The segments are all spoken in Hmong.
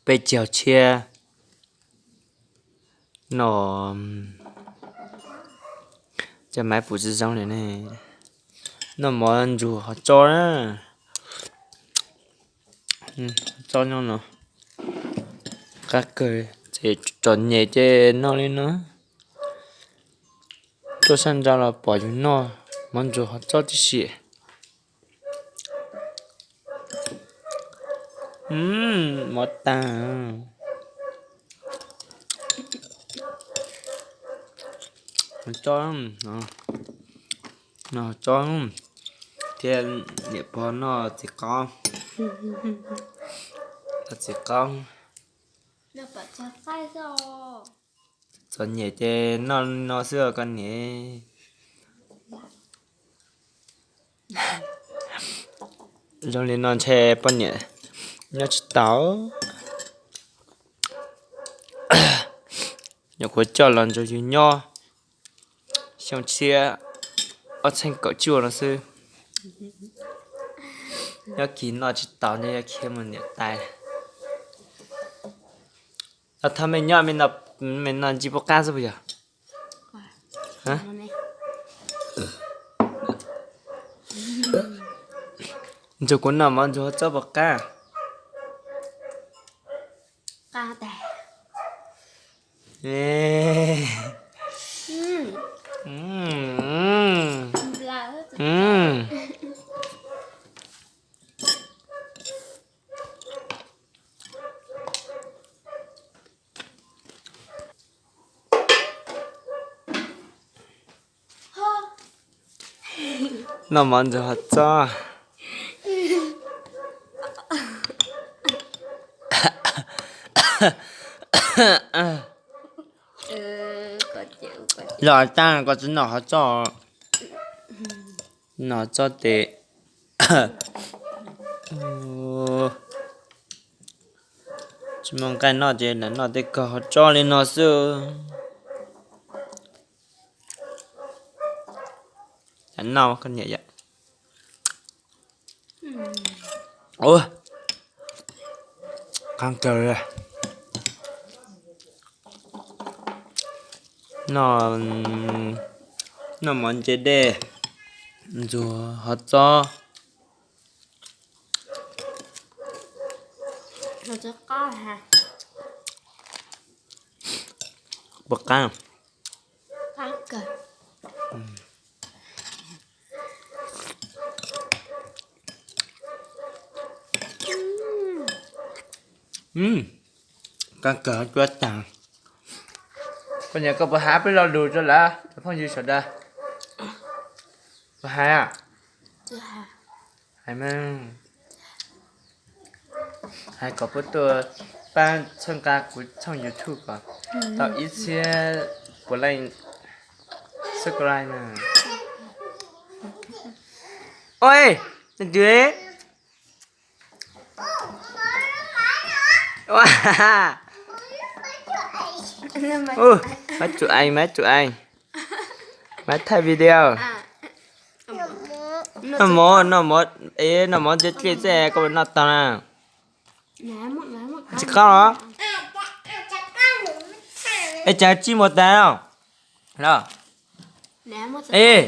peb caug tshiab. No, cov maiv pum tsis zoo li ne. Noj mov ntsuag hov tsob na. Tsob nyob no qab kawg, ces txom nyem ces noj li no. Tuaj sab nraud los pom yus noj mov ntsuag hov tsob tib si. Mov tag. Tsob, no tsob thiab, niam pog noj txiv qaub. Noj txiv qaub. Txom nyem ces noj no xwb os koj niam. Zoo li no ntshe poj niam nyob tsis tau. Nyuam qhuav coj los nrog yus nyob xyoo tshiab ob txhiab kaum cuaj no xwb. Nyob kis noj tsis tau, nyob khiav mus niam tais. Los thov me nyob, me no ntsib puas qab xwb puas yog? Ntsug kuv noj mov ntsuag tsob puas qab? Noj mov ntsuag hov tsob. Los tag koj tsis noj hov tsob, noj tsob tes. Tsis muaj nqaij noj ces lam noj tej kog hov tsob li no xwb. Lam noj koj niam yom. Ua, qab kawg li. Noj, noj mov ntse dej ntsuag hov txob. Puas qab? Qab kawg cuab tag. Koj niam, koj puas hais peb lo lus rau lawv cov phooj ywg sawv daws? Puas hais? Hais mas. Hais kom puab tuaj pab txhawb nqa kuv tshooj YouTube kom tau ib txhiab puas leej subscribe na. Ua, maiv tsum ees, maiv tsum ees, maiv thaij video. Noj mov, noj mov, noj mov ntse dlej xwb koj puas noj tau na? Tsis qab los? Es cas tsib mus tas los? Es,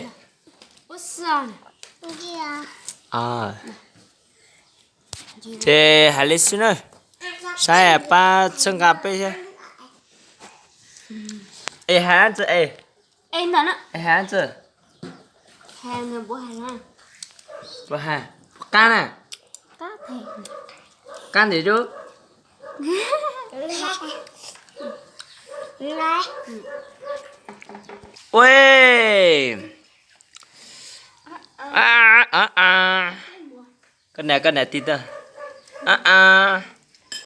ces hais li xwb na, saib pab txhawb nqa peb thiab. Es hais txawm es, es hais txawm, puas hais, qab na, qab ntim rub. Ua, koj niam, koj niam tig tau.